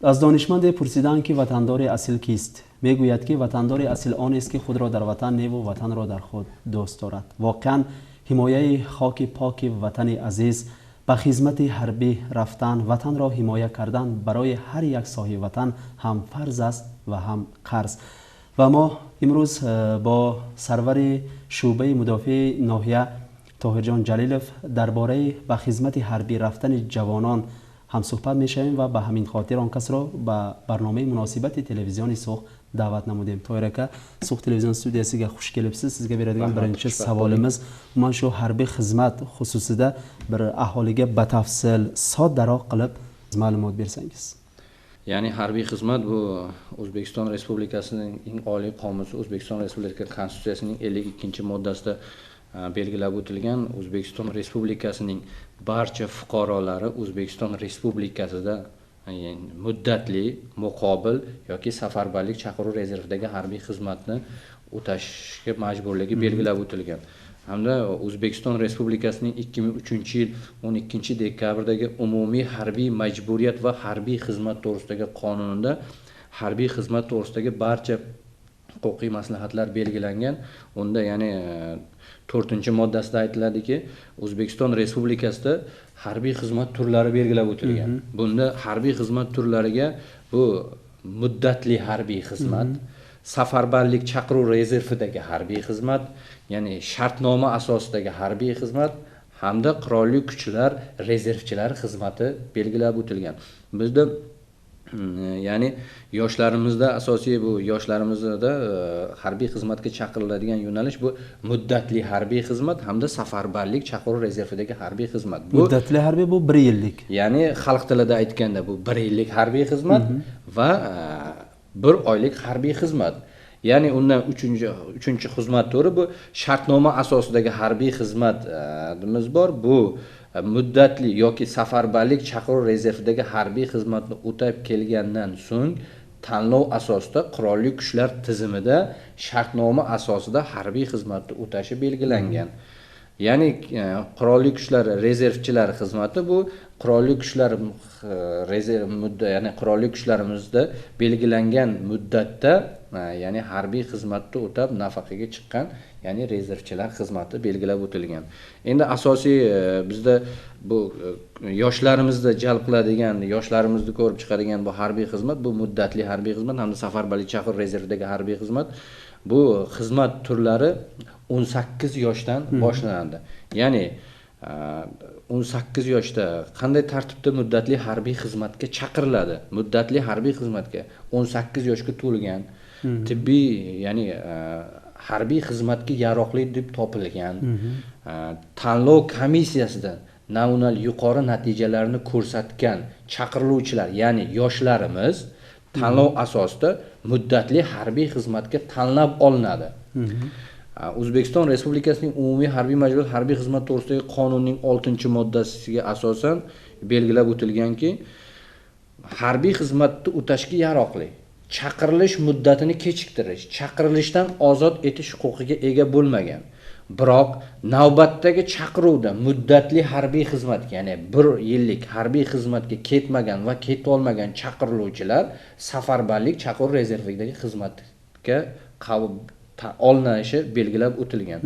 Аз донишманде пурсиданд, ки ватандори асил кист? Мегӯяд, ки ватандори асил онест, ки худро дар ватан неву ватанро дар худ дӯст дорад. Воқеан, ҳимояи хоки поки ватани азиз, ба хизмати ҳарбӣ рафтан, ватанро ҳимоя кардан барои ҳар як соҳиби ватан ҳам фарз аст ва ҳам қарз. Ва мо имрӯз бо сарвари шӯъбаи мудофиаи ноҳия Тоҳирҷон Ҷалилов дар бораи ба хизмати ҳарбӣ рафтани ҷавонон ҳамсӯҳбат мешавем ва ба ҳамин хотир он касро ба барномаи муносибати телевизиони Суғд даъват намудем. Тоҳир ака, Суғд телевизион студиясига хуш келибсиз. Sizga beradigan birinchi savolimiz umuman shu harbiy xizmat xususida bir aholiga batafsil, soddaroq qilib ma'lumot bersangiz. Ya'ni harbiy xizmat bu O'zbekiston Respublikasining eng oliy qonusi, O'zbekiston Respublikasi Konstitutsiyasining 52-moddasida belgilab o'tilgan. O'zbekiston Respublikasining barcha fuqarolari O'zbekiston Respublikasida muddatli, muqobil yoki safarbarlik chaqiruv rezervidagi harbiy xizmatni o'tashga majburligi belgilab o'tilgan. Hamda O'zbekiston Respublikasining 2003-yil 12-dekabrdagi umumiy harbiy majburiyat va harbiy xizmat to'g'risidagi qonunida harbiy xizmat to'g'risidagi barcha huquqiy maslahatlar belgilangan. Unda, ya'ni 4-moddasida aytiladiki, O'zbekiston Respublikasida harbiy xizmat turlari belgilab o'tilgan. Bunda harbiy xizmat turlariga bu muddatli harbiy xizmat, safarbarlik chaqiruv rezervidagi harbiy xizmat, ya'ni shartnoma asosidagi harbiy xizmat hamda qurolli kuchlar rezervchilari xizmati belgilab o'tilgan. Bizda, ya'ni yoshlarimizda asosiy bu yoshlarimizda harbiy xizmatga chaqiriladigan yo'nalish bu muddatli harbiy xizmat hamda safarbarlik chaqiruv rezervidagi harbiy xizmat. Bu muddatli harbiy bu 1 yillik. Ya'ni xalq tilida aytganda bu 1 yillik harbiy xizmat va 1 oylik harbiy xizmat. Ya'ni undan uchinchi xizmat turi bu shartnoma asosidagi harbiy xizmatimiz bor. Bu muddatli yoki safarbarlik chaqiruv rezervidagi harbiy xizmatni o'tab kelgandan so'ng tanlov asosida qurolli kuchlar tizimida shartnoma asosida harbiy xizmatni o'tashi belgilangan. Ya'ni qurolli kuchlar rezervchilari xizmati bu qurolli kuchlar rezerv muddat, ya'ni qurolli kuchlarimizda belgilangan muddatda, ya'ni harbiy xizmatni o'tab nafaqaga chiqqan, ya'ni rezervchilar xizmati belgilab o'tilgan. Endi asosiy bizda bu yoshlarimizni jalb qiladigan, yoshlarimizni ko'rib chiqadigan bu harbiy xizmat bu muddatli harbiy xizmat hamda safarbarlik chaqiruv rezervidagi harbiy xizmat. Bu xizmat turlari 18 yoshdan boshlanadi. Ya'ni 18 yoshda qanday tartibda muddatli harbiy xizmatga chaqiriladi? Muddatli harbiy xizmatga 18 yoshga to'lgan, tibbiy, ya'ni harbiy xizmatga yaroqli deb topilgan, tanlov komissiyasida namunali yuqori natijalarni ko'rsatgan chaqiriluvchilar, ya'ni yoshlarimiz tanlov asosida muddatli harbiy xizmatga tanlab olinadi. O'zbekiston Respublikasining umumiy harbiy majburiyat harbiy xizmat to'g'risidagi qonunning 6-moddasiga asosan belgilab o'tilganki, harbiy xizmatni o'tashga yaroqli, chaqirilish muddatini kechiktirish, chaqirilishdan ozod etish huquqiga ega bo'lmagan, biroq navbatdagi chaqiruvda muddatli harbiy xizmatga, ya'ni 1 yillik harbiy xizmatga ketmagan va keta olmagan chaqiriluvchilar safarbarlik chaqiruv rezervidagi xizmatga qabul olinishi belgilab o'tilgan.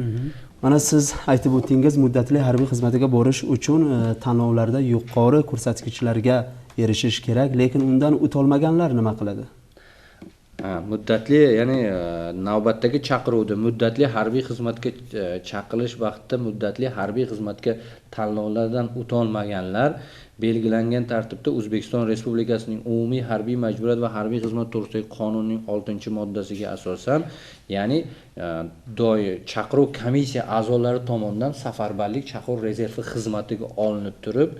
Mana siz aytib o'tdingiz, muddatli harbiy xizmatiga borish uchun tanlovlarda yuqori ko'rsatkichlarga erishish kerak, lekin undan o'tolmaganlar nima qiladi? Muddatli, ya'ni navbatdagi chaqiruvda muddatli harbiy xizmatga chaqirilish vaqtida muddatli harbiy xizmatga tanlovlardan o'tolmaganlar belgilangan tartibda O'zbekiston Respublikasining umumiy harbiy majburiyat va harbiy xizmat to'g'risidagi qonunning 6-moddasiga asosan, ya'ni chaqiruv komissiya a'zolari tomonidan safarbarlik chaqiruv rezervi xizmatiga olinib turib,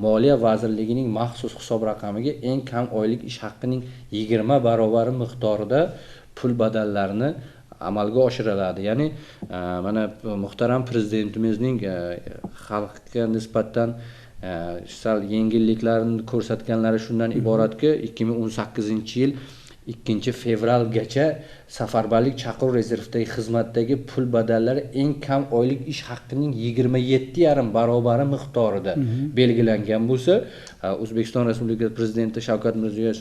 Moliya vazirligining maxsus hisob raqamiga eng kam oylik ish haqining 20 barovari miqdorida pul badallarini amalga oshiriladi. Ya'ni mana muhtaram prezidentimizning xalqqa nisbatan sal yengilliklarni ko'rsatganlari shundan iboratki, 2018-yil 2 fevralgacha safarbarlik chaqiruv rezervidagi xizmatdagi pul badallari eng kam oylik ish haqqining 27,5 barobari miqdorida belgilangan bo'lsa, O'zbekiston Respublikasi Prezidenti Shavkat Mirziyoyev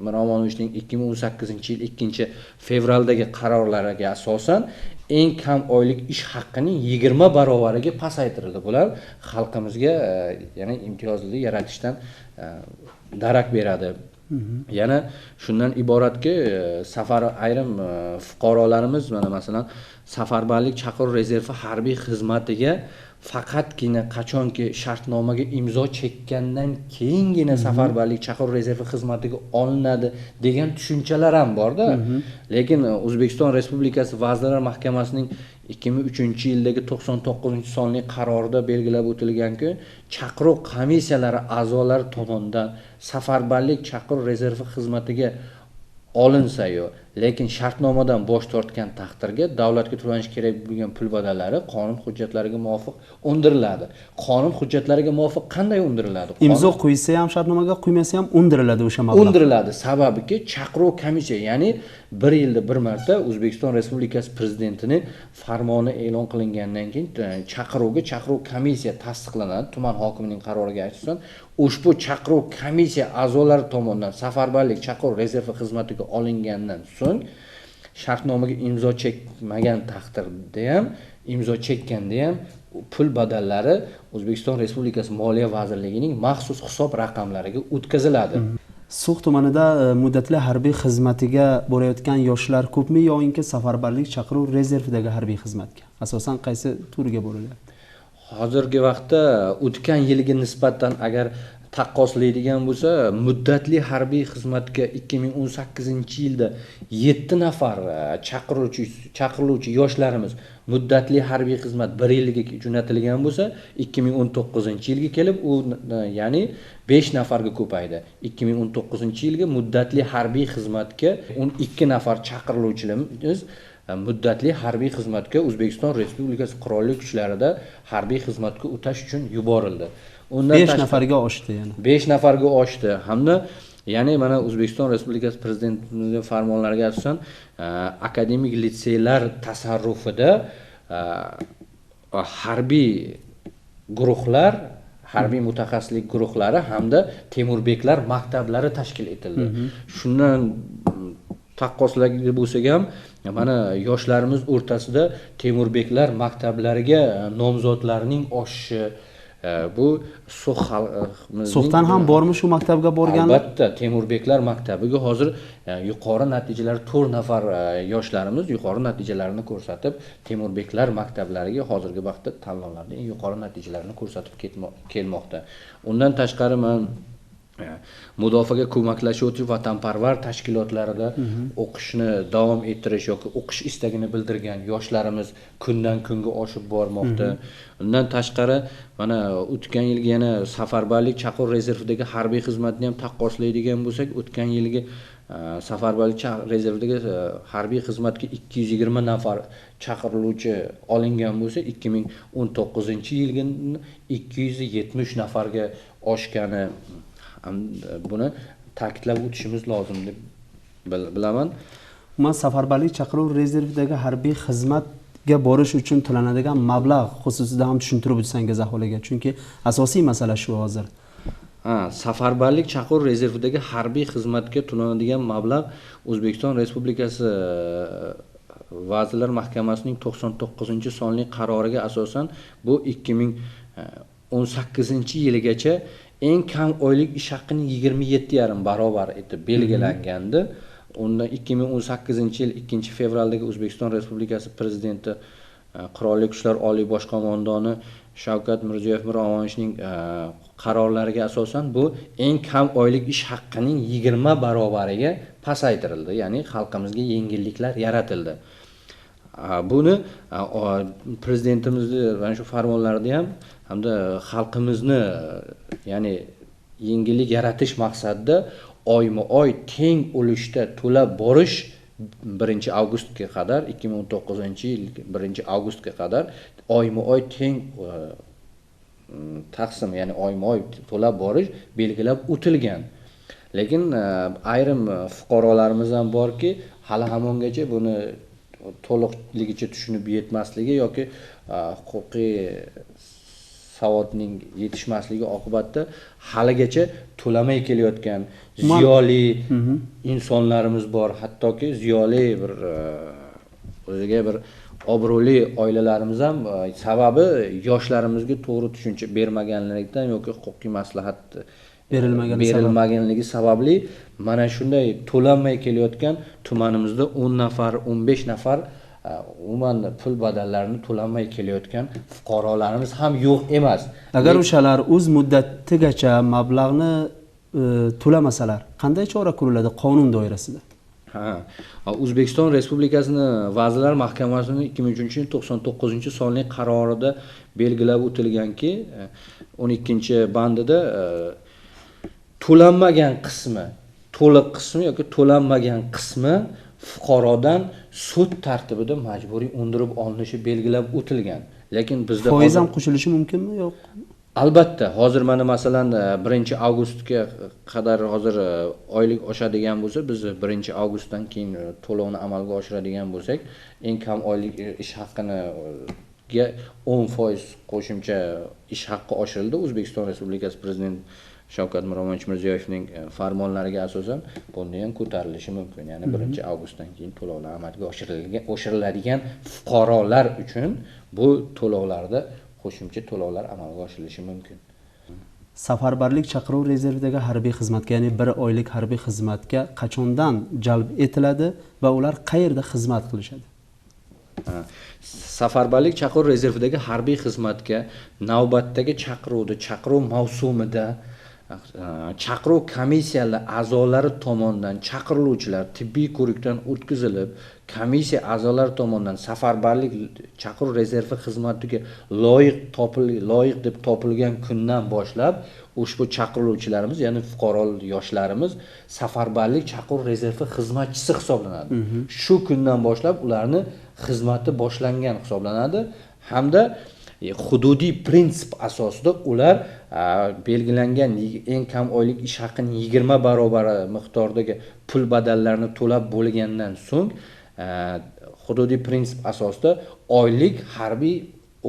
Miromonovichning 2018-yil 2 fevraldagi qarorlariga asosan eng kam oylik ish haqqining 20 barobariga pasaytirildi. Bular xalqimizga yana imtiyozli yaratishdan darak beradi. Yana shundan iboratki, safar ayrim fuqarolarimiz mana masalan safarbarlik chaqiruv rezervi harbiy xizmatiga faqatgina qachonki shartnomaga imzo chekkandan keyingina safarbarlik chaqiruv rezervi xizmatiga olinadi degan tushunchalar ham borda. Lekin O'zbekiston Respublikasi Vazirlar Mahkamasining 2003-yildagi 99-sonli qarorida belgilab o'tilganki, chaqiruv komissiyalari a'zolari tomonidan safarbarlik chaqiruv rezervi xizmatiga olinsa-yu, lekin shartnomadan bosh tortgan taqdirga davlatga to'lanishi kerak bo'lgan pul badallari qonun hujjatlariga muvofiq undiriladi. Qonun hujjatlariga muvofiq qanday undiriladi? Imzo qo'ysa ham shartnomaga, qo'ymasa ham undiriladi o'sha mablag'. Undiriladi. Sababiki chaqiruv komissiya, ya'ni bir yilda bir marta O'zbekiston Respublikasi Prezidentining farmoni e'lon qilingandan keyin chaqiruvga chaqiruv komissiya tasdiqlanadi tuman hokimining qaroriga asosan. Ushbu chaqiruv komissiya a'zolari tomonidan safarbarlik chaqiruv rezervi xizmatiga olingandan so'ng shartnomaga imzo chekmagan taqdirda ham, imzo chekkanda ham pul badallari O'zbekiston Respublikasi Moliya vazirligining maxsus hisob raqamlariga o'tkaziladi. So'x tumanida muddatli harbiy xizmatiga borayotgan yoshlar ko'pmi yoinki safarbarlik chaqiruv rezervidagi harbiy xizmatga? Asosan qaysi turiga borilyapti? Hozirgi vaqtda o'tgan yilga nisbatan agar taqqoslaydigan bo'lsa, muddatli harbiy xizmatga 2018-yilda 7 nafar chaqiriluvchi yoshlarimiz muddatli harbiy xizmat 1 yilga jo'natilgan bo'lsa, 2019-yilga kelib u ya'ni 5 nafarga ko'paydi. 2019-yilga muddatli harbiy xizmatga 12 nafar chaqiriluvchilarimiz muddatli harbiy xizmatga O'zbekiston Respublikasi Qurolli Kuchlarida harbiy xizmatga o'tash uchun yuborildi. Undan 5 nafarga oshdi yana. 5 nafarga oshdi. Hamda ya'ni mana O'zbekiston Respublikasi Prezidentining farmonlariga asosan akademik litseylar tasarrufida harbiy guruhlar, harbiy mutaxassislik guruhlari hamda Temurbeklar maktablari tashkil etildi. Shundan taqqoslagan bo'lsak ham mana yoshlarimiz o'rtasida Temurbeklar maktablariga nomzodlarning oshishi bu So'xdan ham bormi shu maktabga borganlar? Albatta, Temurbeklar maktabiga hozir yuqori natijalar 4 nafar yoshlarimiz yuqori natijalarni ko'rsatib, Temurbeklar maktablariga hozirgi vaqtda tanlovlarda eng yuqori natijalarni ko'rsatib kelmoqda. Undan tashqari men mudofaaga ko'maklashuvchi vatanparvar tashkilotlarida o'qishni davom ettirish yoki o'qish istagini bildirgan yoshlarimiz kundan kunga oshib bormoqda. Undan tashqari mana o'tgan yilgi yana safarbarlik chaqiruv rezervidagi harbiy xizmatni ham taqqoslaydigan bo'lsak, o'tgan yilgi safarbarlik rezervidagi harbiy xizmatga 220 nafar chaqiriluvchi olingan bo'lsa, 2019-yilgi 270 nafarga oshgani, buni ta'kidlab o'tishimiz lozim deb bilaman. Umuman safarbarlik chaqiruv rezervidagi harbiy xizmatga borish uchun to'lanadigan mablag' xususida ham tushuntirib o'tsangiz aholiga, chunki asosiy masala shu hozir. Safarbarlik chaqiruv rezervidagi harbiy xizmatga to'lanadigan mablag' O'zbekiston Respublikasi Vazirlar Mahkamasining 99-sonli qaroriga asosan bu 2018-yilgacha eng kam oylik ish haqining 27,5 barobar etib belgilangandi. Undan 2018-yil 2 fevraldagi O'zbekiston Respublikasi Prezidenti Qurolli Kuchlar Oliy Bosh Qo'mondoni Shavkat Mirziyoyev Miromonovichning qarorlariga asosan bu eng kam oylik ish haqining 20 barobariga pasaytirildi. Ya'ni xalqimizga yengilliklar yaratildi. Buni prezidentimizning mana shu farmonlarida ham hamda xalqimizni ya'ni yengillik yaratish maqsadida oyma-oy teng ulushda to'lab borish 1 avgustga qadar 2019-yil 1 avgustga qadar oyma-oy teng taqsim, ya'ni oyma-oy to'lab borish belgilab o'tilgan. Lekin ayrim fuqarolarimiz ham borki, hali hamongacha buni to'liqligicha tushunib yetmasligi yoki huquqiy savodning yetishmasligi oqibatida haligacha to'lamay kelayotgan ziyoli insonlarimiz bor. Hattoki ziyoli bir o'ziga bir obro'li oilalarimiz ham sababi yoshlarimizga to'g'ri tushuncha bermaganligidan yoki huquqiy maslahat berilmaganligi sababli mana shunday to'lanmay kelayotgan tumanimizda 10 nafar, 15 nafar umuman pul badallarini to'lanmay kelayotgan fuqarolarimiz ham yo'q emas. Agar o'shalar o'z muddatigacha mablag'ni to'lamasalar, qanday chora ko'riladi qonun doirasida? Ha, O'zbekiston Respublikasining Vazirlar Mahkamasining 2003-yil 99-sonli qarorida belgilab o'tilganki, 12-bandida to'lanmagan qismi, to'liq qismi yoki to'lanmagan qismi fuqarodan sud tartibida majburiy undirib olinishi belgilab o'tilgan. Lekin bizda foiz ham qo'shilishi mumkinmi, yo'q? Albatta, hozir mana masalan 1-avgustga qadar hozir oylik oshadigan bo'lsa, biz 1-avgustdan keyin to'lovni amalga oshiradigan bo'lsak, eng kam oylik ish haqini 10% qo'shimcha ish haqqi oshirildi. O'zbekiston Respublikasi Prezidenti Shavkat Miromonovich Mirziyoyevning farmonlariga asosan bunda ham ko'tarilishi mumkin. Ya'ni 1-avgustdan keyin to'lovlar amalga oshiriladigan fuqarolar uchun bu to'lovlarda qo'shimcha to'lovlar amalga oshirilishi mumkin. Safarbarlik chaqiruv rezervidagi harbiy xizmatga, ya'ni 1 oylik harbiy xizmatga qachondan jalb etiladi va ular qayerda xizmat qilishadi? Safarbarlik chaqiruv rezervidagi harbiy xizmatga navbatdagi chaqiruvda, chaqiruv mavsumida chaqiruv komissiyalari a'zolari tomonidan chaqiriluvchilar tibbiy ko'rikdan o'tkazilib, komissiya a'zolari tomonidan safarbarlik chaqiruv rezervi xizmatiga loyiq deb topilgan kundan boshlab ushbu chaqiriluvchilarimiz, ya'ni fuqaro yoshlarimiz safarbarlik chaqiruv rezervi xizmatchisi hisoblanadi. Shu kundan boshlab ularni xizmati boshlangan hisoblanadi hamda hududiy prinsip asosida ular belgilangan eng kam oylik ish haqining 20 barobari miqdordagi pul badallarini to'lab bo'lgandan so'ng hududiy prinsip asosida oylik harbiy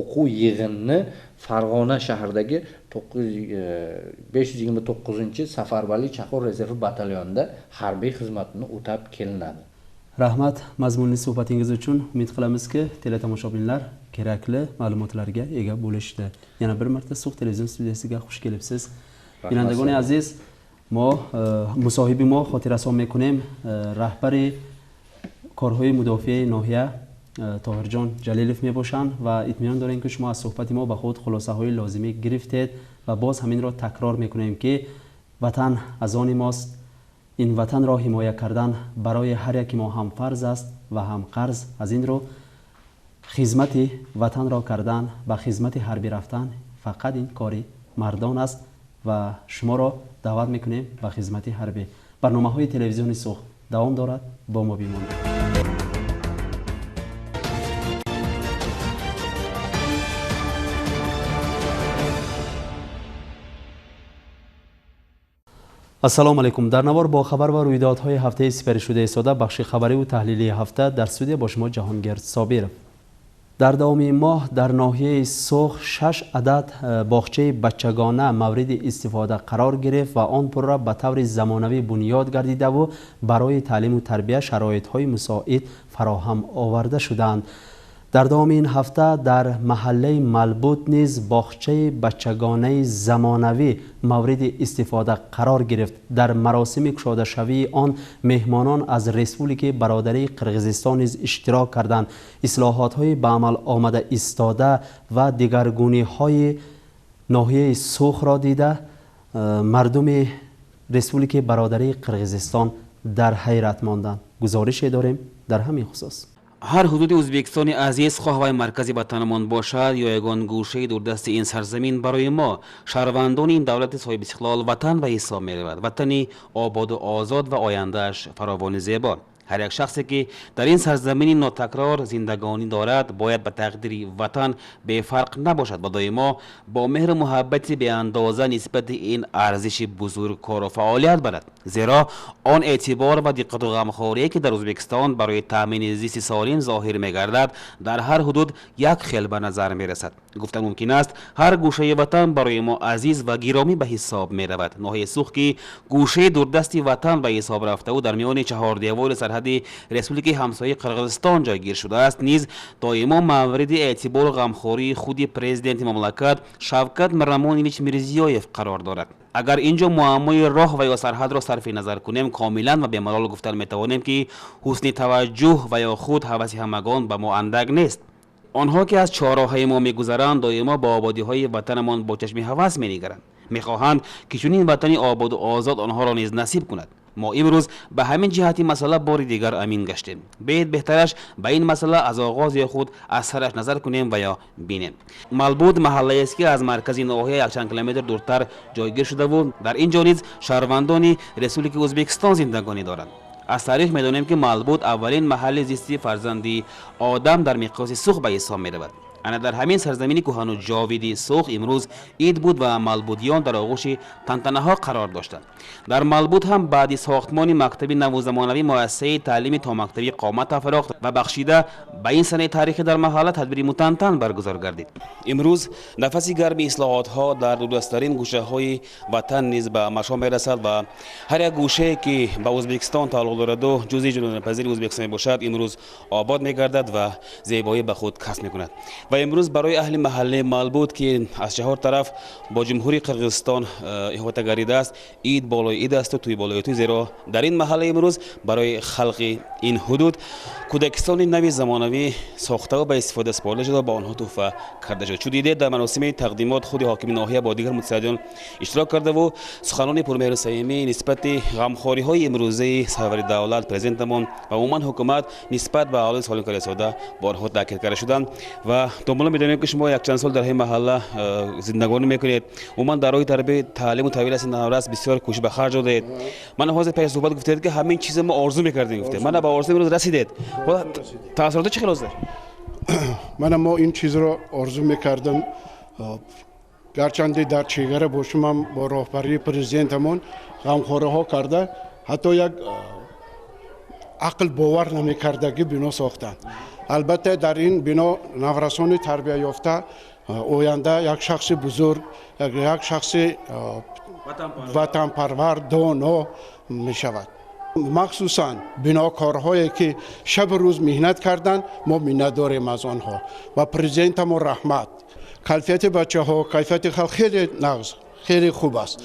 o'quv yig'inini Farg'ona shahridagi 529-safarbarlik chaqiruv rezervi batalyonida harbiy xizmatini o'tab kelinadi. Rahmat mazmunli suhbatingiz uchun. Umid qilamizki, teletomoshabinlar kerakli ma'lumotlarga ega bo'lishdi. Yana bir marta Suq televizion studiyasiga xush kelibsiz. Бинандагони азиз, мо мусоҳиби мо хотиррасон мекунем раҳбари корҳои мудофиаи ноҳия Тоҳирҷон Ҷалилов мебошанд ва итминон дорем, ки шумо аз суҳбати мо ба худ хулосаҳои лозимӣ гирифтед ва боз ҳаминро такрор мекунем, ки ватан аз они мост. Ин ватанро ҳимоя кардан барои ҳар яки мо ҳам фарз аст ва ҳам қарз. Аз ин рӯ хизмати ватанро кардан, ба хизмати ҳарбӣ рафтан фақат ин кори мардон аст ва шуморо даъват мекунем ба хизмати ҳарбӣ. Барномаҳои телевизиони Сух давом дорад, бо мо бимонед. Ассалому алайкум. Дар навор бо хабар ва рӯйдодҳои ҳафтаи сипаришуда истода бахши хабариву таҳлилии ҳафта дар студия бо шумо Ҷаҳонгир Собиров. Дар давоми моҳ дар ноҳияи Сух 6 адад боғчаи бачагона мавриди истифода қарор гирифт ва он пурра ба таври замонавӣ бунёд гардидаву барои таълиму тарбия шароитҳои мусоид фароҳам оварда шуданд. Дар давоми ин ҳафта дар маҳаллаи Малбут низ боғчаи бачагонаи замонавӣ мавриди истифода қарор гирифт. Дар маросими кушодашавии он меҳмонон аз Республикаи Бародарии Қирғизистон низ иштирок карданд. Ислоҳотҳои ба амал омада истода ва дигаргуниҳои ноҳияи Сухро дида мардуми Республикаи Бародарии Қирғизистон дар ҳайрат монданд. Гузорише дорем дар ҳамин хусус. Ҳар ҳудуди Ӯзбекистони азиз, хоҳ вай маркази ватанамон бошад ё ягон гӯшаи дурдасти ин сарзамин, барои мо шаҳрвандони ин давлати соҳибистиқлол ватан ба ҳисоб меравад. Ватани ободу озод ва ояндааш фаровони зебо. Ҳар як шахсе ки дар ин сарзамини нотакрор зиндагонӣ дорад, бояд ба тақдири ватан бефарқ набошад ва доимо бо меҳру муҳаббати беандоза нисбати ин арзиши бузург кору фаъолият барад. Зеро он эътибор ва диққату ғамхорие, ки дар Ӯзбекистон барои таъмини зисти солим зоҳир мегардад, дар ҳар ҳудуд як хел ба назар мерасад. Гуфтан мумкин аст, ҳар гӯшаи ватан барои мо азиз ва гиромӣ ба ҳисоб меравад. Ноҳияи Суғд, ки гӯшаи дурдасти ватан ба ҳисоб рафтаву дар миёни чаҳордевори сарҳади республикаи ҳамсояи Қирғизистон ҷойгир шудааст, низ доимо мавриди эътибору ғамхории худи президенти мамлакат Шавкат Миромонович Мирзиёев қарор дорад. Агар ин ҷо муаммои роҳ ва ё сарҳадро сарфи назар кунем, комилан ва бемалол гуфтан метавонем, ки ҳусни таваҷҷӯҳ ва ё худ ҳаваси ҳамагон ба мо андак нест. Онҳо, ки аз чорроҳаи мо мегузаранд, доимо ба ободиҳои ватанамон бо чашми ҳавас менигаранд, мехоҳанд, ки чунин ватани ободу озод онҳоро низ насиб кунад. Мо имрӯз ба ҳамин ҷиҳати масъала бори дигар амин гаштем. Беҳ беҳтараш ба ин масъала аз оғоз ё худ аз сараш назар кунем ва ё бинем. Малбуд маҳаллаест, ки аз маркази ноҳия якчанд километр дуртар ҷойгир шудаву дар ин ҷо низ шаҳрвандони Республикаи Ӯзбекистон зиндагонӣ доранд. Аз таърих медонем, ки Малбуд аввалин маҳалли зисти фарзанди одам дар миқёси Суғд ба ҳисоб меравад. Ана дар ҳамин сарзамини кӯҳану ҷовиди Суғд имрӯз ид буд ва малбудиён дар оғӯши тантанаҳо қарор доштанд. Дар Малбуд ҳам баъди сохтмони мактаби наву замонавӣ муассисаи таълими томактабӣ қомат афрохт ва бахшида ба ин санаи таърихӣ дар маҳалла тадбири мутантан баргузор гардид. Имрӯз нафаси гарми ислоҳотҳо дар дурдасттарин гӯшаҳои ватан низ ба машом мерасад ва ҳар як гӯшае, ки ба Ӯзбекистон тааллуқ дораду ҷузъи ҷудонапазири Ӯзбекистон мебошад, имрӯз обод мегардад ва зебоӣ ба худ касб мекунад. Ва имрӯз барои аҳли маҳаллаи Малбуд, ки аз чаҳор тараф бо Ҷумҳурии Қирғизистон иҳота гардидааст, ид болои ид асту тӯй болои тӯй, зеро дар ин маҳалла имрӯз барои халқи ин ҳудуд кӯдакистони нави замонавӣ сохтаву ба истифода супорида шуда, ба онҳо тӯҳфа карда шуд. Чун дидед, дар маросими тақдимот худи ҳокими ноҳия бо дигар мутасаддиён иштирок кардаву суханони пурмеҳру самимӣ нисбати ғамхориҳои имрӯзаи сарвари давлат, президентамон ва умуман ҳукумат нисбат ба аҳолии солим кардаистода борҳо таъкид карда шуданд. Ва домулло, медонем, ки шумо якчанд сол дар ҳамин маҳалла зиндагонӣ мекунед, умуман дар роҳи тарбия, таълиму тарбияи наврас бисёр кӯшиш ба харҷ додаед. Мана ҳозир пеш суҳбат гуфтед, ки ҳамин чиза мо орзу мекардем, гуфтед, мана ба орзу имрӯз расидед. Таассурото чӣ хел ҳозир? Мана мо ин чизро орзу мекардам. Гарчанде дар чегара бошумам, бо роҳбарии президентамон ғамхориҳо карда, ҳатто як ақл бовар намекардагӣ бино сохтанд. Албатта, дар ин бино наврасони тарбияёфта оянда як шахси бузург, як шахси ватанпарвар, доно мешавад. Махсусан бинокорҳое, ки шабу рӯз меҳнат карданд, мо миннатдорем аз онҳо ва президентамо раҳмат. Кайфияти бачаҳо, кайфияти халқ хеле нағз, хеле хуб аст.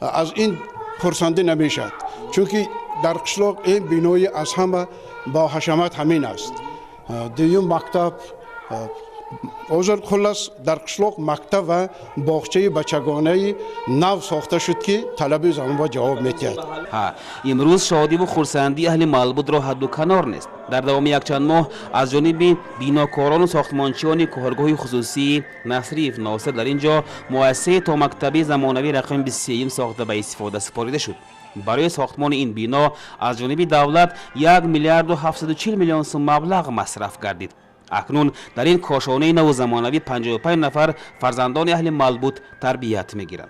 Аз ин хурсандӣ намешавад, чунки дар қишлоқ ин бинои аз ҳама бо ҳашамат ҳамин аст. Дуюм мактаб ҳозир. Хуллас, дар қишлоқ мактаб ва боғчаи бачагонаи нав сохта шуд, ки талаби замонба ҷавоб медиҳад. Ҳа, имрӯз шодиву хурсандии аҳли Малбудро ҳадду канор нест. Дар давоми якчанд моҳ аз ҷониби бинокорону сохтмончиёни коргоҳи хусусии Насриев Носир дар ин ҷо муассисаи томактабии замонавии рақами 23-юм сохта, ба истифода супорида шуд. Барои сохтмони ин бино аз ҷониби давлат 1 миллиарду 740 миллион сум маблағ масраф гардид. Акнун дар ин кошонаи наву замонавӣ 55 нафар фарзандони аҳли Малбуд тарбият мегиранд.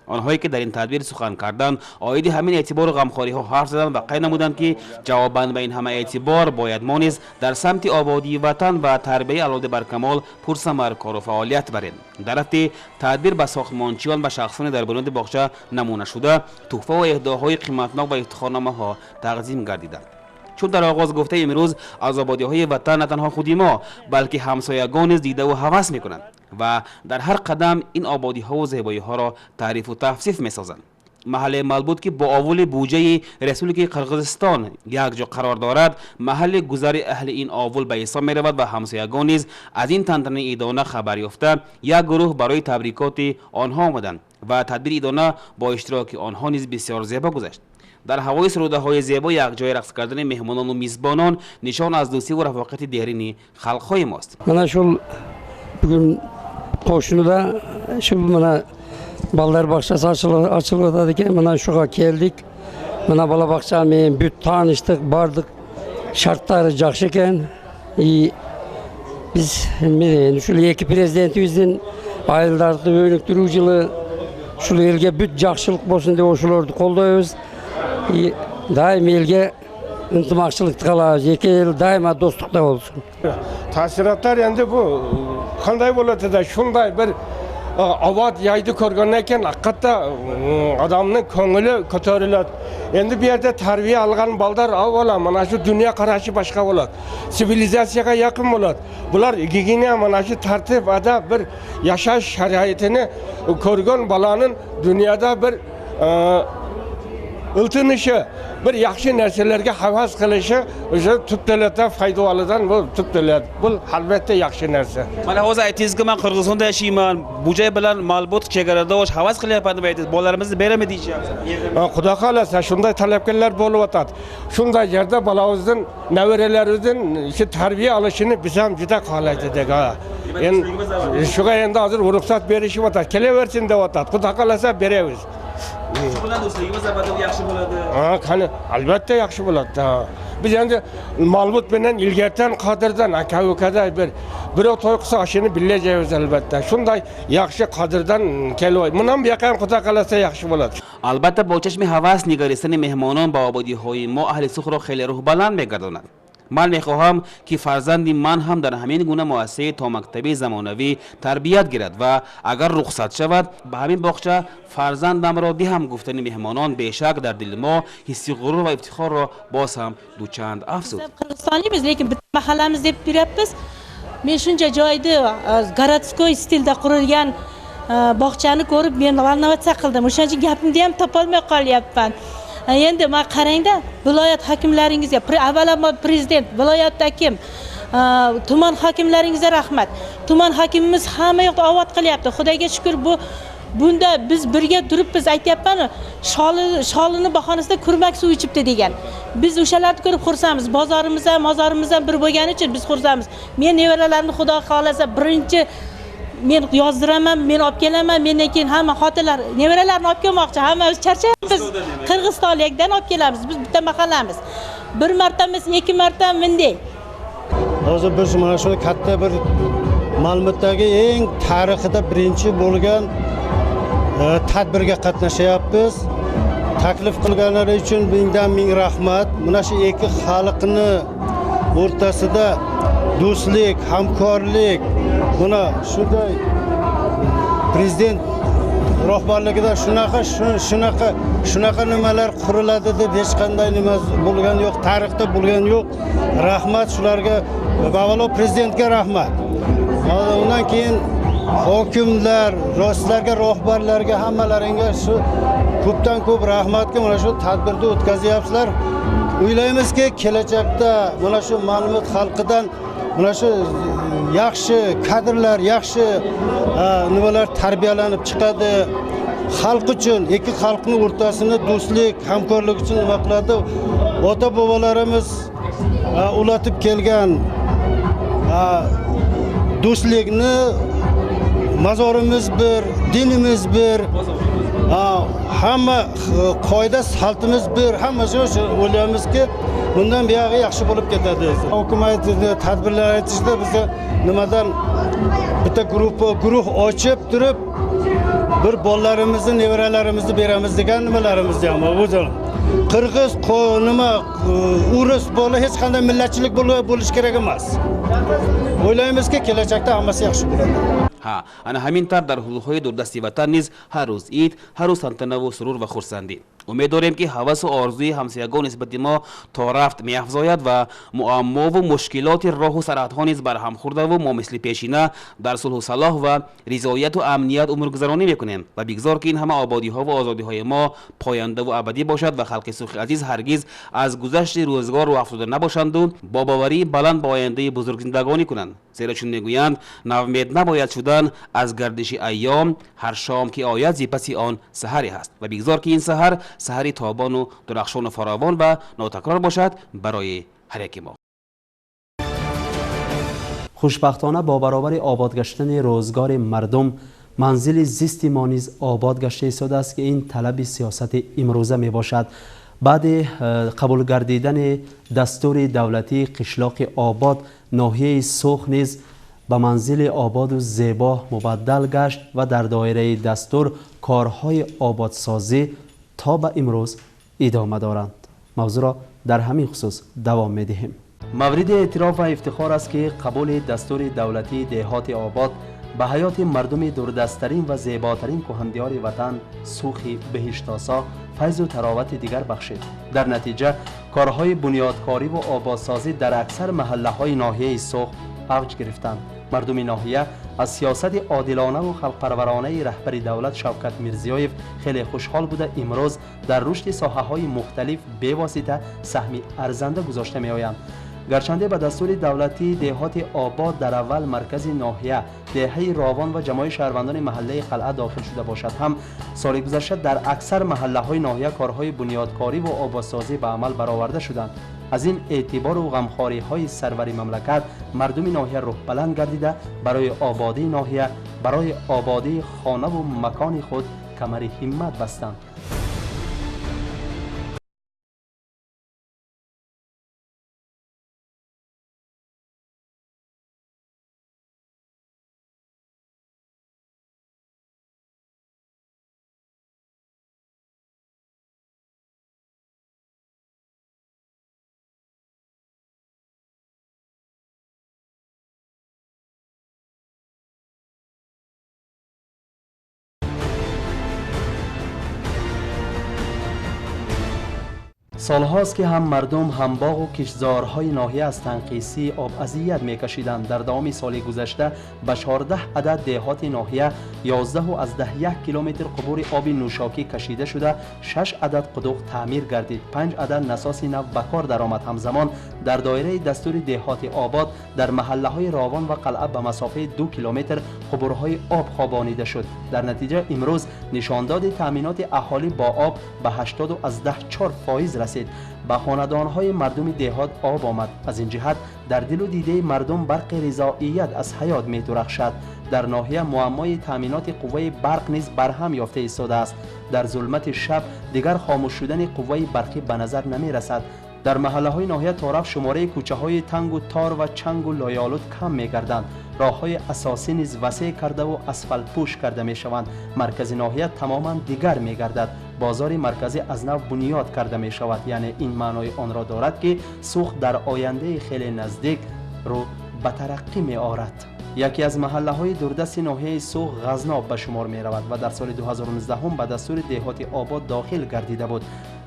Онҳое, ки дар ин тадбир сухан карданд, оиди ҳамин эътибору ғамхориҳо ҳарф заданд ва қайд намуданд, ки ҷавобан ба ин ҳама эътибор бояд мо низ дар самти ободии ватан ва тарбияи авлоди баркамол пурсамар кору фаъолият барем. Дар рафти тадбир ба сохтмончиён ва шахсони дар бунёди боғча намуна шуда тӯҳфаву эҳдоҳои қиматнок ва ифтихорномаҳо тақдим гардиданд. Чун дар оғоз гуфта, имрӯз аз ободиҳои ватан на танҳо худи мо, балки ҳамсоягон низ дидаву ҳавас мекунанд ва дар ҳар қадам ин ободиҳову зебоиҳоро таърифу тавсиф месозанд. Маҳаллаи Малбуд, ки бо овули буҷаи Республикаи Қирғизистон якҷо қарор дорад, маҳалли гузари аҳли ин овул ба ҳисоб меравад ва ҳамсоягон низ аз ин тантанаи идона хабар ёфта, як гурӯҳ барои табрикоти онҳо омаданд ва тадбири идона бо иштироки онҳо низ бисёр зебо гузашт. Дар ҳавои сурудаҳои зебо якҷоя рақс кардани меҳмонону мизбонон нишон аз дӯстиву рафоқати дерини халқҳои мост. Мына ушул бүгүн кошунуда ушул мына балдар бакчасы ачылып атат экен. Мына ушуга келдик. Мына бала бакча менен бүт тааныштык, бардык, шарттары жакшы экен. И биз эмне, ушул эки президентибиздин айылдарды өнүктүрүү жылы, ушул элге бүт жакшылык болсун деп ошолорду колдойбуз. Дайым элге ынтымакчылыкты каалайбыз. Эки эл дайыма достукта болсун. Таасираттар энди бу кандай болот да, шундай бир обод жайды көргөндөн кийин аккатта адамдын көңүлү көтөрүлөт. Энди бу жерде тарбия алган балдар аввала мына шу дүйнө карашы башка болот, цивилизацияга жакын болот. Булар гигиена, мына шу тартип, адап, бир жашаш шароитини көргөн баланын дүйнөдө бир ылтынышы, бир жакшы нерселерге хавас кылышы o'sha tub davlatdan foydalidan bu tub davlat. Bu albatta yaxshi narsa. Mana hozir aytdingizki, men Qirg'izistonda yashayman. Bu joy bilan Malbut chegaradosh havas qilyapman deb aytdingiz. Bolalarimizni berami deyishyapsiz. Xudo xolasa shunday talabkorlar bo'lib o'tadi. Shunday yerda bolamizning, nevaralarimizning shu tarbiya olishini biz ham juda xohlaydik. Endi shuga endi hozir ruxsat berishib o'tadi. Kelaversin deb o'tadi. Xudo xolasa beramiz. Shu bilan do'stligimiz abadiy yaxshi bo'ladi. Ha, qani albatta yaxshi bo'ladi. Biz endi Malbut bilan ilgardan qodirdan aka ukada bir birov to'y qilsa oshini birga yeymiz albatta. Shunday yaxshi qodirdan kelib, bundan bu yoqqa ham xudo xolasa yaxshi bo'ladi. Албатта бо чашми ҳавас нигаристани меҳмонон ба ободиҳои мо аҳли Сухро хеле рӯҳбаланд мегардонад. Ман мехоҳам ки фарзанди ман ҳам дар ҳамин гуна муассисаи томактабии замонавӣ тарбият гирад ва агар рухсат шавад ба ҳамин боғча фарзандамро диҳам. Гуфтани меҳмонон бешак дар дили мо ҳисси ғурур ва ифтихорро боз ҳам дучанд афзуд. Qirg'izistonlikmiz, lekin bitta mahallamiz deb yuryapmiz. Men shuncha joyda городской stilda qurilgan bog'chani ko'rib men волноваться qildim. O'shaning uchun gapimni ham topolmay qolyapman. Endi mana qarangda, viloyat hokimlaringizga, avvalambor prezident, viloyat hakim, tuman hokimlaringizga rahmat. Tuman hokimimiz hamma yoqda obod qilyapti. Xudoga shukr, bu bunda biz birga turib biz aytyapman, sholini bahonasida kurmak suv ichibdi degan. Biz o'shalarni ko'rib xursandmiz. Bozorimiz ham, mozorimiz ham bir bo'lgani uchun biz xursandmiz. Men nevaralarimni Xudo xolasa birinchi men yozdiraman, men olib kelaman, mendan keyin hamma xotinlar nevaralarni olib kelmoqchi. Hammamiz charchayapmiz. Qirg'izistonlikdan olib kelamiz. Biz bitta mahallamiz. Bir marta emas, ikki marta bunday. Hozir biz mana shu katta bir Malmutdagi eng tarixida birinchi bo'lgan tadbirga qatnashyapmiz. Taklif qilganlari uchun mingdan ming rahmat. Mana shu ikki xalqni o'rtasida do'stlik, hamkorlik, buna shunday prezident rahbarligida shunaqa nimalar quriladi deb hech qanday nima bo'lgan yo'q, tarixda bo'lgan yo'q. Rahmat shularga, avvalo prezidentga rahmat. Undan keyin hokimlar, rostlarga, rahbarlarga, hammalaringga shu ko'pdan ko'p rahmatki mana shu tadbirni o'tkazyapsizlar. O'ylaymizki, kelajakda mana shu Malmut xalqidan mana shu yaxshi kadrlar, yaxshi nimalar tarbiyalanib chiqadi. Xalq uchun, ikki xalqning o'rtasini do'stlik, hamkorlik uchun nima qiladi? Ota-bobolarimiz ulatib kelgan do'stlikni, mozorimiz bir, dinimiz bir, hamma qoida saltimiz bir, hammasi shu o'ylaymizki, bundan buyog'i yaxshi bo'lib ketadi. Hukumat tadbirlar aytishda bizni nimadan bitta guruh ochib turib bir bolalarimizni, nevaralarimizni beramiz degan nimalarimiz ham o'zi. Qirg'iz, nima, o'ris bola hech qanday millatchilik bo'lish kerak emas. O'ylaymizki, kelajakda hammasi yaxshi bo'ladi. Ha, ana ҳамин тавр дар ҳудудҳои дурдасти ватан низ ҳар рӯз ид, ҳар рӯз тантанаву сурур ва хурсандӣ. Умед дорем ки ҳавасу орзуи ҳамсоягон нисбати мо то рафт меафзояд ва муаммову мушкилоти роҳу сарҳадҳо низ барҳам хӯрдаву мо мисли пешина дар сулҳу салоҳ ва ризояту амният умргузаронӣ мекунем ва бигзор ки ин ҳама ободиҳову озодиҳои мо пояндаву абадӣ бошад ва халқи Сухи азиз ҳаргиз аз гузашти рӯзгор рӯ афтода набошанду бо боварии баланд ба ояндаи бузург зиндагонӣ кунанд. Зеро чун мегӯянд, навмед набояд шудан аз гардиши айём, ҳар шом ки ояд зи паси он саҳаре ҳаст ва бигзор ки ин саҳар саҳари тобону дурахшону фаровон ва нотакрор бошад барои ҳар яки мо. Хушбахтона бо баробари обод гаштани рӯзгори мардум манзили зисти мо низ обод гашта истодааст ки ин талаби сиёсати имрӯза мебошад. Баъди қабул гардидани дастури давлатии қишлоқи обод, ноҳияи Сух низ ба манзили ободу зебо мубаддал гашт ва дар доираи дастур корҳои ободсозӣ то ба имрӯз идома доранд. Мавзӯъро дар ҳамин хусус давом медиҳем. Мавриди эътироф ва ифтихор аст, ки қабули дастури давлатии деҳоти обод ба ҳаёти мардуми дурдасттарин ва зеботарин кӯҳандиёри ватан Сухи беҳиштосо файзу таровати дигар бахшид. Дар натиҷа корҳои бунёдкориву ободсозӣ дар аксар маҳаллаҳои ноҳияи Суғд авҷ гирифтанд. Мардуми ноҳия аз сиёсати одилонаву халқпарваронаи раҳбари давлат Шавкат Мирзиёев хеле хушҳол буда, имрӯз дар рушди соҳаҳои мухталиф бевосита саҳми арзанда гузошта меоянд. Гарчанде ба дастури давлатии деҳоти обод дар аввал маркази ноҳия, деҳаи Ровон ва ҷамоаи шаҳрвандони маҳаллаи Қалъа дохил шуда бошад ҳам, соли гузашта дар аксар маҳаллаҳои ноҳия корҳои бунёдкориву ободсозӣ ба амал бароварда шуданд. Аз ин эътибору ғамхориҳои сарвари мамлакат мардуми ноҳия рӯҳбаланд гардида, барои ободии ноҳия, барои ободии хонаву макони худ камари ҳиммат бастанд. Солҳост, ки ҳам мардум, ҳам боғу киштзорҳои ноҳия аз танқисии об азият мекашиданд. Дар давоми соли гузашта ба 14 адад деҳоти ноҳия 11,1 километр қубури оби нӯшокӣ кашида шуда, 6 адад қудуқ таъмир гардид, 5 адад насоси нав ба кор даромад. Ҳамзамон дар доираи дастури деҳоти обод дар маҳаллаҳои Ровон ва Қалъа ба масофаи 2 километр қубурҳои об хобонида шуд. Дар натиҷа имрӯз нишондоди таъминоти аҳолӣ бо об ба 80,4% расид. Ба хонадонҳои мардуми деҳот об омад. Аз ин ҷиҳат дар дилу дидаи мардум барқи ризоият аз ҳаёт медурахшад. Дар ноҳия муаммои таъминоти қувваи барқ низ барҳам ёфта истодааст. Дар зулмати шаб дигар хомӯш шудани қувваи барқӣ ба назар намерасад. Дар маҳаллаҳои ноҳия торафт шумораи кӯчаҳои тангу тор ва чангу лоялуд кам мегарданд. Роҳҳои асосӣ низ васеъ кардаву асфалтпӯш карда мешаванд. Маркази ноҳия тамоман дигар мегардад. Бозори марказӣ аз нав бунёд карда мешавад. Яъне ин маънои онро дорад, ки Суғд дар ояндаи хеле наздик рӯ ба тараққӣ меорад. Яке аз маҳаллаҳои дурдасти ноҳияи Суғд Ғазноб ба шумор меравад ва дар соли 2019 ба дастури деҳоти обод дохил гардида буд.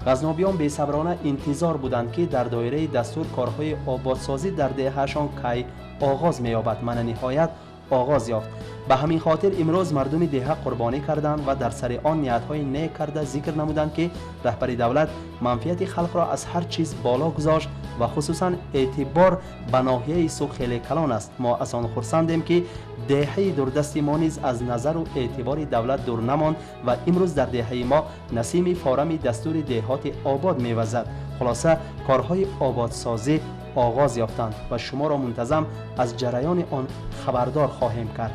Ғазнобиён бесаброна интизор буданд, ки дар доираи дастур корҳои ободсозӣ дар деҳаашон кай оғоз меёбад. Мана ниҳоят оғоз ёфт. Ба ҳамин хотир имрӯз мардуми деҳа қурбонӣ карданд ва дар сари он ниятҳои нек карда зикр намуданд, ки раҳбари давлат манфиати халқро аз ҳар чиз боло гузошт ва хусусан эътибор ба ноҳияи Суғд хеле калон аст. Мо аз он хурсандем, ки деҳаи дурдасти мо низ аз назару эътибори давлат дур намонд ва имрӯз дар деҳаи мо насими форами дастури деҳоти обод мевазад. Хулоса, корҳои ободсозӣ оғоз ёфтанд ва шуморо мунтазам аз ҷараёни он хабардор хоҳем кард.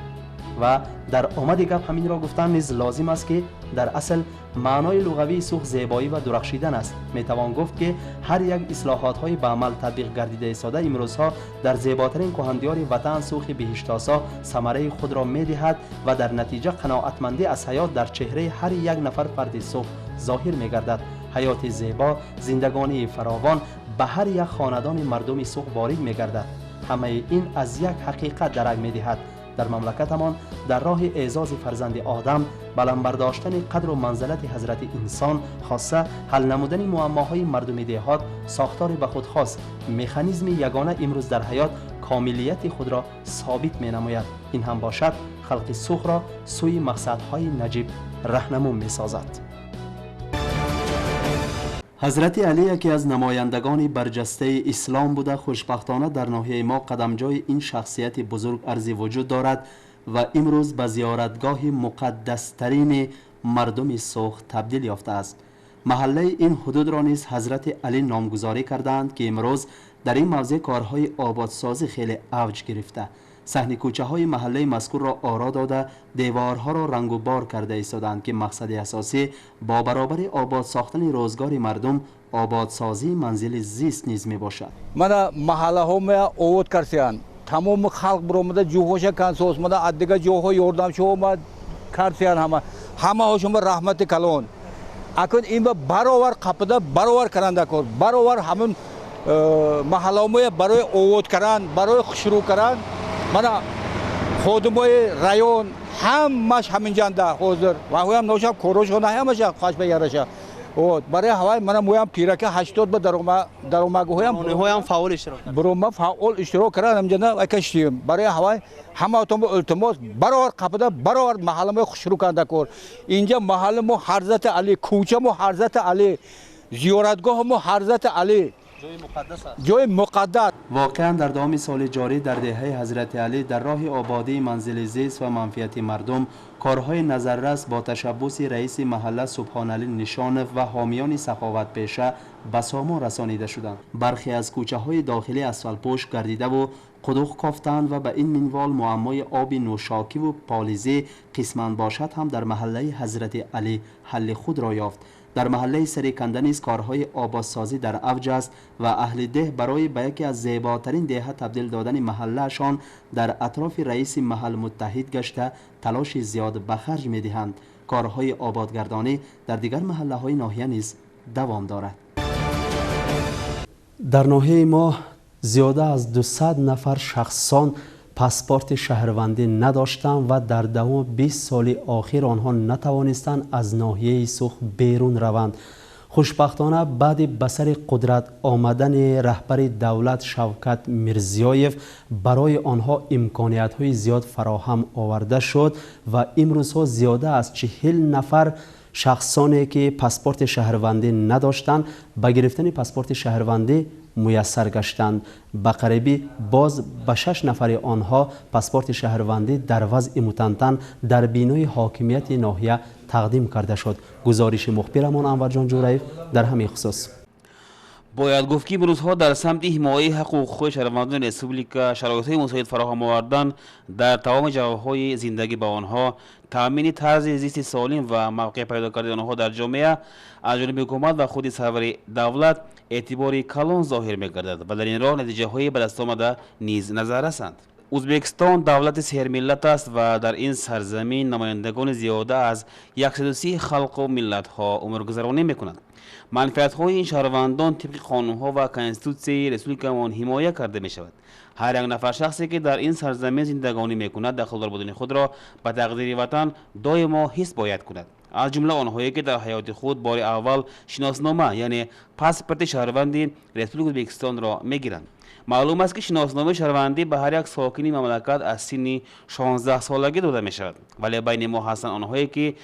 Ва дар омади гап ҳаминро гуфтан низ лозим аст, ки дар асл маънои луғавии Суғд зебоӣ ва дурахшидан аст. Метавон гуфт, ки ҳар як ислоҳотҳои ба амал татбиқ гардида истода имрӯзҳо дар зеботарин кӯҳандиёри ватан Сухи беҳиштосо самараи худро медиҳад ва дар натиҷа қаноатмандӣ аз ҳаёт дар чеҳраи ҳар як нафар фарди Суғд зоҳир мегардад. Ҳаёти зебо, зиндагонии фаровон ба ҳар як хонадони мардуми Суғд ворид мегардад. Ҳамаи ин аз як ҳақиқат дарак медиҳад. Дар мамлакатамон дар роҳи эъзози фарзанди одам, баланд бардоштани қадру манзилати ҳазрати инсон, хоса ҳал намудани муаммоҳои мардуми деҳот, сохтори ба худ хос механизми ягона имрӯз дар ҳаёт комилияти худро собит менамояд. Ин ҳам бошад халқи Суғдро сӯи мақсадҳои наҷиб раҳнамун месозад. Ҳазрати Алӣ яке аз намояндагони барҷастаи ислом буда, хушбахтона дар ноҳияи мо қадамҷои ин шахсияти бузург арзи вуҷуд дорад ва имрӯз ба зиёратгоҳи муқаддастарини мардуми Суғд табдил ёфтааст. Маҳаллаи ин ҳудудро низ Ҳазрати Алӣ номгузорӣ кардаанд, ки имрӯз дар ин мавзеъ корҳои ободсозӣ хеле авҷ гирифта. Саҳни кӯчаҳои маҳаллаи мазкурро оро дода, деворҳоро рангу бор карда истодаанд, ки мақсади асосӣ бо баробари обод сохтани рӯзгори мардум ободсозии манзили зист низ мебошад. Мана маҳаллаҳо мея овод кардиянд, тамоми халқ биромада ҷӯҳоша кансосмада, аз дигар ҷоҳо ёрдамчиҳо омад кардиянд. Ҳама ҳамаҳошума раҳмати калон. Акун ин ба баровар қапида баровар каранда кор, баровар ҳамун маҳаллаҳоя барои овод кардан, барои хушрӯ кардан. Мана ходимои район ҳамаш ҳаминҷанда ҳозир ва ҳоям ношам корошона ҳамаша хашба яраша. Вот барои ҳавай мана моям пирака 80 ба даромагоҳоям онҳоям фаъол иштирок карданд. Бурома фаъол иштирок карданд ҳаминҷанда вайкаштием. Барои ҳавай ҳамаатон бо илтимос баровар қапида баровар маҳалламои хушрӯ карда кор. Инҷа маҳалли мо Ҳазрати Алӣ, кӯча мо Ҳазрати Алӣ, зиёратгоҳ мо Ҳазрати Алӣ, ҷои муқаддас аст. Ҷои муқаддас. Воқеан дар давоми соли ҷорӣ дар деҳаи Ҳазрати Алӣ дар роҳи ободии манзили зист ва манфиати мардум корҳои назаррас бо ташаббуси раиси маҳалла Субҳоналӣ Нишонов ва ҳомиёни саховатпеша ба сомон расонида шуданд. Бархе аз кӯчаҳои дохилӣ асфалтпӯш гардидаву қудуқ кофтанд ва ба ин минвол муаммои оби нӯшокиву полизӣ қисман бошад ҳам дар маҳаллаи Ҳазрати Алӣ ҳалли худро ёфт. Дар маҳаллаи Сариканда низ корҳои ободсозӣ дар авҷ аст ва аҳли деҳ барои ба яке аз зеботарин деҳа табдил додани маҳаллаашон дар атрофи раиси маҳал муттаҳид гашта талоши зиёд ба харҷ медиҳанд. Корҳои ободгардонӣ дар дигар маҳаллаҳои ноҳия низ давом дорад. Дар ноҳияи мо зиёда аз 200 нафар шахсон паспорти шаҳрвандӣ надоштанд ва дар давоми 20 соли охир онҳо натавонистанд аз ноҳияи Суғд берун раванд. Хушбахтона баъди ба сари қудрат омадани раҳбари давлат Шавкат Мирзиёев барои онҳо имкониятҳои зиёд фароҳам оварда шуд ва имрӯзҳо зиёда аз 40 нафар шахсоне ки паспорти шаҳрвандӣ надоштанд ба гирифтани паспорти шаҳрвандӣ муяссар гаштанд. Ба қарибӣ боз ба 6 нафари онҳо паспорти шаҳрвандӣ дар вазъи мутантан дар бинои ҳокимияти ноҳия тақдим карда шуд. Гузориши мухбирамон Анварҷон Ҷураев дар ҳамин хусус. Бояд гуфт, ки имрӯзҳо дар самти ҳимояи ҳаққу ҳуқуқи шаҳрвандони республика шароитҳои мусоид фароҳам овардан дар тамоми ҷавҳҳои зиндагӣ ба онҳо, таъмини тарзи зисти солим ва мавқеъ пайдо кардани онҳо дар ҷомеа аз ҷониби ҳукумат ва худи сарвари давлат эътибори калон зоҳир мегардад ва дар ин роҳ натиҷаҳои ба даст омада низ назар расанд. Ӯзбекистон давлати сермиллат аст ва дар ин сарзамин намояндагони зиёда аз 130 халқу миллатҳо умргузаронӣ мекунанд. Манфиатҳои ин шаҳрвандон тибқи қонунҳо ва конститутсияи республикамон ҳимоя карда мешавад. Ҳар як нафар шахсе ки дар ин сарзамин зиндагонӣ мекунад дахлдор будани худро ба тақдири ватан доимо ҳис бояд кунад. Аз ҷумла онҳое ки дар ҳаёти худ бори аввал шиноснома, яъне паспорти шаҳрванди Республикаи Ӯзбекистонро мегиранд. Маълум аст, ки шиносномаи шаҳрвандӣ ба ҳар як сокини мамлакат аз синни 16 солагӣ дода мешавад, вале байни мо ҳастанд онҳое ки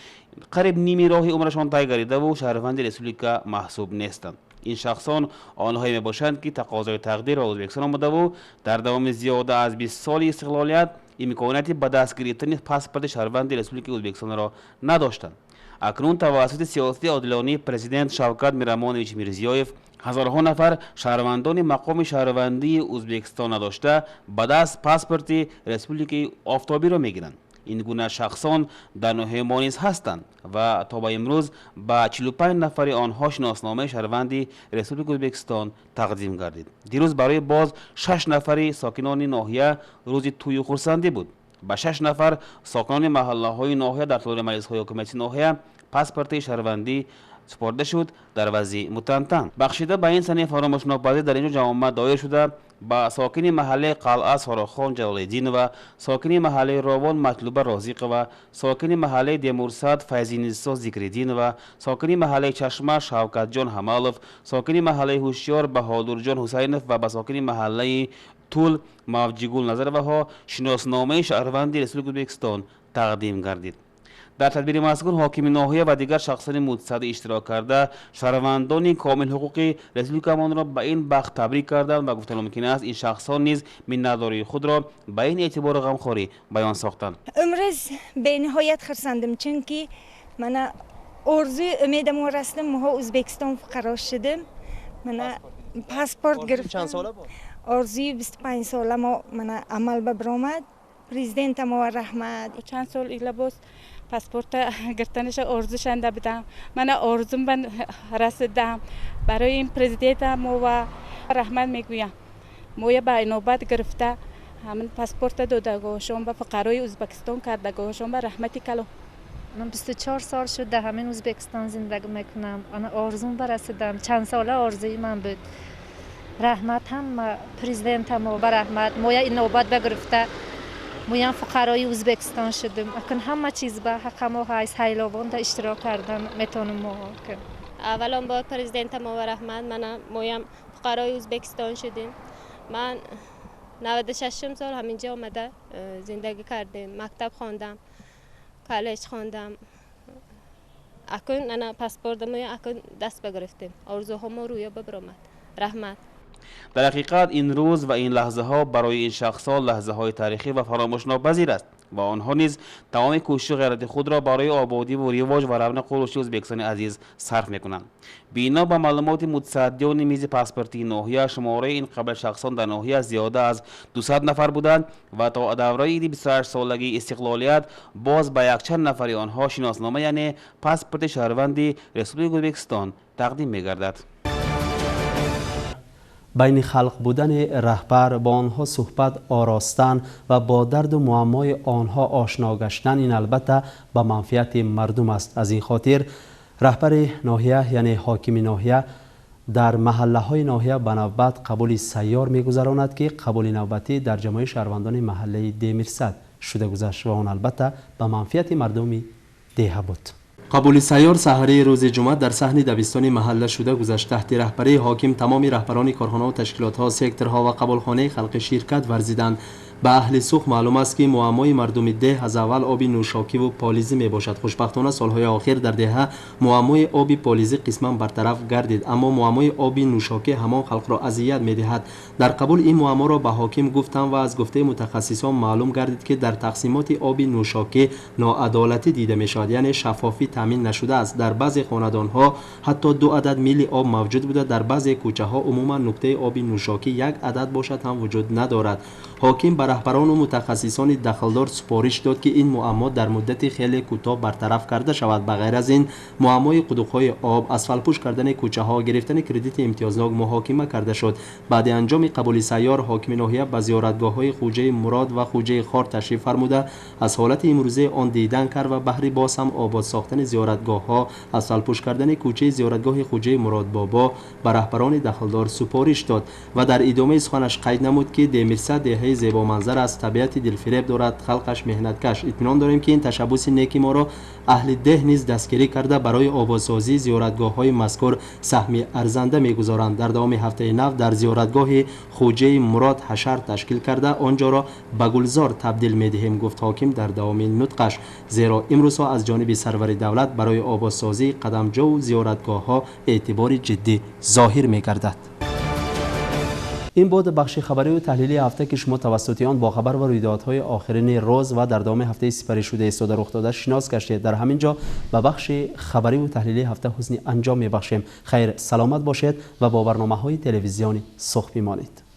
қариб ними роҳи умрашон тай гардидаву шаҳрванди республика маҳсуб нестанд. Ин шахсон онҳое мебошанд, ки тақозои тақдир ба Ӯзбекистон омадаву дар давоми зиёда аз 20 соли истиқлолият имконияти ба даст гирифтани паспорти шаҳрванди Республикаи Ӯзбекистонро надоштанд. Акнун тавассути сиёсати одилонии президент Шавкат Мирамонович Мирзиёев ҳазорҳо нафар шаҳрвандони мақоми шаҳрвандии Ӯзбекистон надошта ба даст паспорти республикаи офтобиро мегиранд. Ин гуна шахсон дар ноҳияи мо низ ҳастанд ва то ба имрӯз ба 45 нафари онҳо шиносномаи шаҳрванди Республикаи Ӯзбекистон тақдим гардид. Дирӯз барои боз 6 нафари сокинони ноҳия рӯзи тӯю хурсандӣ буд. Ба 6 нафар сокинони маҳаллаҳои ноҳия дар толори маҷлисҳои ҳокимияти ноҳия паспорти шаҳрвандӣ супорда шуд дар вазъи мутантан. Бахшида ба ин санаи фаромӯшнопазир дар ин ҷо ҷамъомад доир шуда ба сокини маҳаллаи Қалъа Сорохон Ҷалолиддинова, сокини маҳаллаи Ровон Матлуба Розиқова, сокини маҳаллаи Демурсад Файзинисо Зикриддинова, сокини маҳаллаи Чашма Шавкатҷон Ҳамалов, сокини маҳаллаи Ҳушёр Баҳодурҷон Ҳусайнов ва ба сокини маҳаллаи Тул Мавҷигул Назароваҳо шиносномаи шаҳрванди Республикаи Ӯзбекистон тақдим гардид. Дар тадбири мазкур ҳокими ноҳия ва дигар шахсони мутасаддӣ иштирок карда шаҳрвандони комилҳуқуқи республикамонро ба ин бахт табрик карданд ва гуфтан мумкин аст, ин шахсон низ миннатдории худро ба ин эътибору ғамхорӣ баён сохтанд. Имрӯз бениҳоят хурсандим, чунки мана орзуи умедамон расидим, моҳо Ӯзбекистон фуқаро шудим, мана паспорт гирифтем. Орзуи 25 сола мо мана амал ба биромад. Президентамо раҳмат. Чанд сол ила боз паспорта гирифтанаша орзушанда будам, мана орзум ба расидам. Барои ин президентамо ва раҳмат мегӯям. Моя ба инобат гирифта ҳамин паспорта додагоҳошон ба фуқарои Ӯзбекистон кардагоҳошон ба раҳмати калон. Ман 24 сол шуд дар ҳамин Ӯзбекистон зиндагӣ мекунам. Ана орзум барасидам. Чанд сола орзуи ман буд. Раҳмат ҳама президентамо ба раҳмат. Моя инобат багирифта. Моям фуқарои Ӯзбекистон шудем. Акун ҳама чиз ба ҳақамо ҳаст. Ҳайловонда иштирок кардан метонем мо. Аввалон бор президентамо ба раҳмат. Мана моям фуқарои Ӯзбекистон шудем. Ман 96 сол ҳаминҷо омада зиндагӣ кардем. Мактаб хондам, коллеҷ хондам. Акун ана паспортамо акун даст багирифтем. Орзуҳомо рӯё бабаромад. Раҳмат. Дар ҳақиқат ин рӯз ва ин лаҳзаҳо барои ин шахсҳо лаҳзаҳои таърихӣ ва фаромӯшнопазир аст ва онҳо низ тамоми кӯшишу ғайрати худро барои ободӣ ва ривоҷ ва равнақу рушди Ӯзбекистони азиз сарф мекунанд. Бино ба маълумоти мутасаддиёни мизи паспортии ноҳия, шумораи ин қабил шахсон дар ноҳия зиёда аз 200 нафар буданд ва то давраи иди 28-солагии истиқлолият боз ба якчанд нафари онҳо шиноснома, яъне паспорти шаҳрванди Республикаи Ӯзбекистон тақдим мегардад. Байни халқ будани раҳбар, бо онҳо суҳбат оростан ва бо дарду муаммои онҳо ошно гаштан, ин албатта ба манфиати мардум аст. Аз ин хотир раҳбари ноҳия, яъне ҳокими ноҳия, дар маҳаллаҳои ноҳия ба навбат қабули сайёр мегузаронад, ки қабули навбатӣ дар ҷамъои шаҳрвандони маҳаллаи Демирсад шуда гузашт ва он албатта ба манфиати мардуми деҳа буд. Қабули сайёр саҳарии рӯзи ҷумъа дар саҳни дабистони маҳалла шуда гузашт. Таҳти раҳбарии ҳоким тамоми раҳбарони корхонаву ташкилотҳо, секторҳо ва қабулхонаи халқи ширкат варзиданд. Ба аҳли сух маълум аст, ки муаммои мардуми деҳ аз аввал оби нӯшокиву полизӣ мебошад. Хушбахтона солҳои охир дар деҳа муаммои оби полизӣ қисман бартараф гардид, аммо муаммои оби нӯшокӣ ҳамон халқро азият медиҳад. Дар қабул ин муамморо ба ҳоким гуфтам ва аз гуфтаи мутахассисон маълум гардид, ки дар тақсимоти оби нӯшокӣ ноадолатӣ дида мешавад, яъне шаффофӣ таъмин нашудааст. Дар баъзе хонадонҳо ҳатто 2 адад мили об мавҷуд буда, дар баъзе кӯчаҳо умуман нуқтаи оби нӯшокӣ 1 адад бошад ҳам вуҷуд надорад. Ҳоким ба раҳбарону мутахассисони дахлдор супориш дод, ки ин муаммо дар муддати хеле кӯтоҳ бартараф карда шавад. Ба ғайр аз ин муаммои қудуқҳои об, асфалтпӯш кардани кӯчаҳо, гирифтани кредити имтиёзнок муҳокима карда шуд. Баъди анҷоми қабули сайёр ҳокими ноҳия ба зиёратгоҳҳои Хӯҷаи Мурод ва Хӯҷаи Хор ташриф фармуда, аз ҳолати имрӯзаи он дидан кард ва баҳри боз ҳам обод сохтани зиёратгоҳҳо, асфалтпӯш кардани кӯчаи зиёратгоҳи Хӯҷаи Муродбобо ба раҳбарони дахлдор супориш дод ва дар идомаи суханаш қайд намуд, ки Демирсад деҳаи зебоманзар аст, табиати дилфиреб дорад, халқаш меҳнаткаш. Итминон дорем, ки ин ташаббуси неки моро аҳли деҳ низ дастгирӣ карда барои ободсозии зиёратгоҳҳои мазкур саҳми арзанда мегузоранд. Дар давоми ҳафтаи нав дар зиёратгоҳи Хӯҷаи Мурод ҳашар ташкил карда он ҷоро ба гулзор табдил медиҳем, гуфт ҳоким дар давоми нутқаш. Зеро имрӯзҳо аз ҷониби сарвари давлат барои ободсозии қадамҷову зиёратгоҳҳо эътибори ҷиддӣ зоҳир мегардад. Ин буд бахши хабарию таҳлилии ҳафта, ки шумо тавассути он бо хабар ва рӯйдодҳои охирини рӯз ва дар давоми ҳафтаи сипаришуда истода рух дода шинос гаштед. Дар ҳамин ҷо ба бахши хабариву таҳлилии ҳафта ҳусни анҷом мебахшем. Хайр, саломат бошед ва бо барномаҳои телевизиони Сух бимонед.